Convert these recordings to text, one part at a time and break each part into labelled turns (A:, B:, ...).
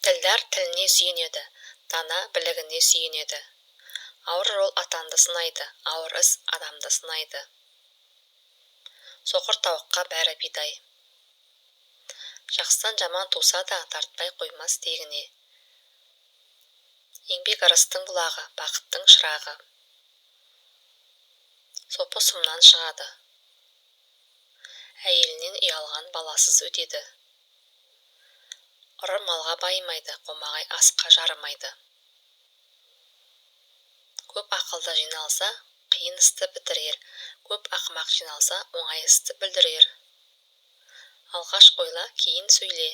A: Ділдар тіліне сүйенеді, дана білігіне сүйенеді. Ауыр жол атанды сынайды, ауыр іс адамды сынайды. Соқыр тауыққа бәрі бидай. Жақсыдан жаман туса да, тартпай қоймас тегіне. Еңбек ырыстың бұлағы, бақыттың шырағы. Сопы сұмнан шығады. Әйелінен ұялған баласыз өтеді. Ұры малға байымайды, қомағай асқа жарымайды. Көп ақылды жиналса, қиын істі бітірер, көп ақымақ жиналса, оңай істі бүлдірер. Алғаш ойла, кейін сөйле.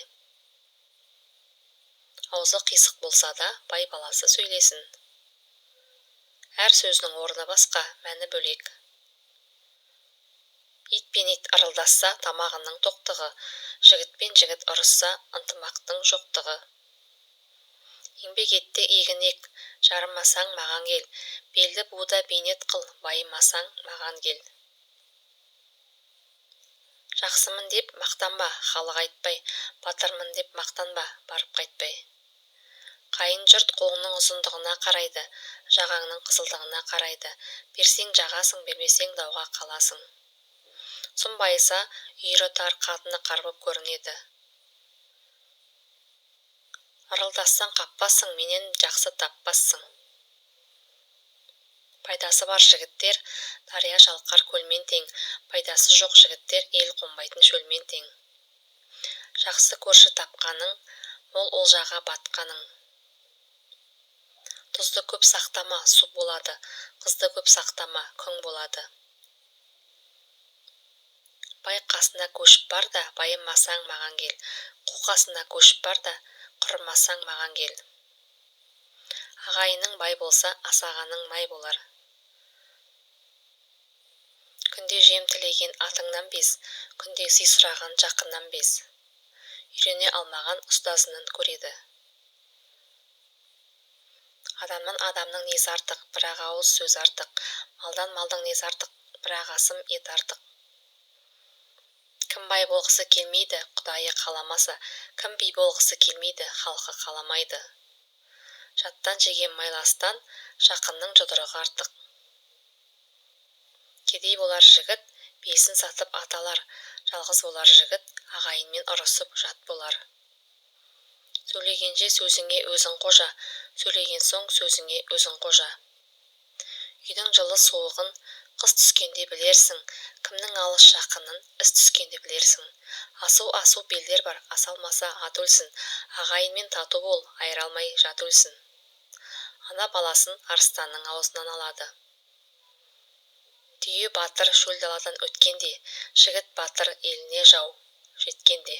A: Аузы қисық болса да, бай баласы сөйлесін. Әр сөздің орны басқа, мәні бөлек. Ит пен ит ырылдасса, тамағының тоқтығы, жігіт пен жігіт ұрысса, ынтымақтың жоқтығы. Еңбек ет те егін ек, жарымасаң маған кел, белді бу да бейнет қыл, байымасаң маған кел. Жақсымын деп мақтанба, халық айтпай, батырмын деп мақтанба, барып қайтпай. Қайын жұрт қолыңның ұзындығына қарайды, жағаңның қызылдығына қарайды. Берсең жағасың, бермесең дауға қаласың. Сұм байыса, үйірі тар, қатыны қар боп көрінеді. Ырылдассаң қаппассың, менен жақсы таппассың. Пайдасы бар жігіттер дария шалқар көлмен тең, пайдасы жоқ жігіттер ел қонбайтын шөлмен тең. Жақсы көрші тапқаның, мол олжаға батқаның. Тұзды көп сақтама, су болады, қызды көп сақтама, күң болады. Бай қасына көшіп бар да, байымасаң маған кел. Қу қасына көшіп бар да, құрымасаң маған кел. Ағайының бай болса, асағаның май болар. Күнде жем тілеген атыңнан без, күнде сый сұраған жақыннан без. Үйрене алмаған ұстазынан көреді. Адамнан адамның несі артық, бір-ақ ауыз сөз артық. Малдан малдың несі артық, бір-ақ асым ет артық. Кім бай болғысы келмейді, Құдайы қаламаса, кім би болғысы келмейді, халқы қаламайды. Жаттан жеген майлы астан жақынның жұдырығы артық. Кедей болар жігіт, биесін сатып ат алар, жалғыз болар жігіт, ағайынмен ұрысып жат болар. Сөйлегенше сөзіңе өзің қожа, сөйлеген соң сөзіңе өзің қожа. Үйдің жылы суығын қыс түскенде білерсің, кімнің алыс жақынын іс түскенде білерсің. Асу-асу белдер бар, аса алмаса ат өлсін, ағайынмен тату бол, айыра алмай жат өлсін. Ана баласын арыстанның аузынан алады. Түйе батыр шөл даладан өткенде, жігіт батыр еліне жау жеткенде.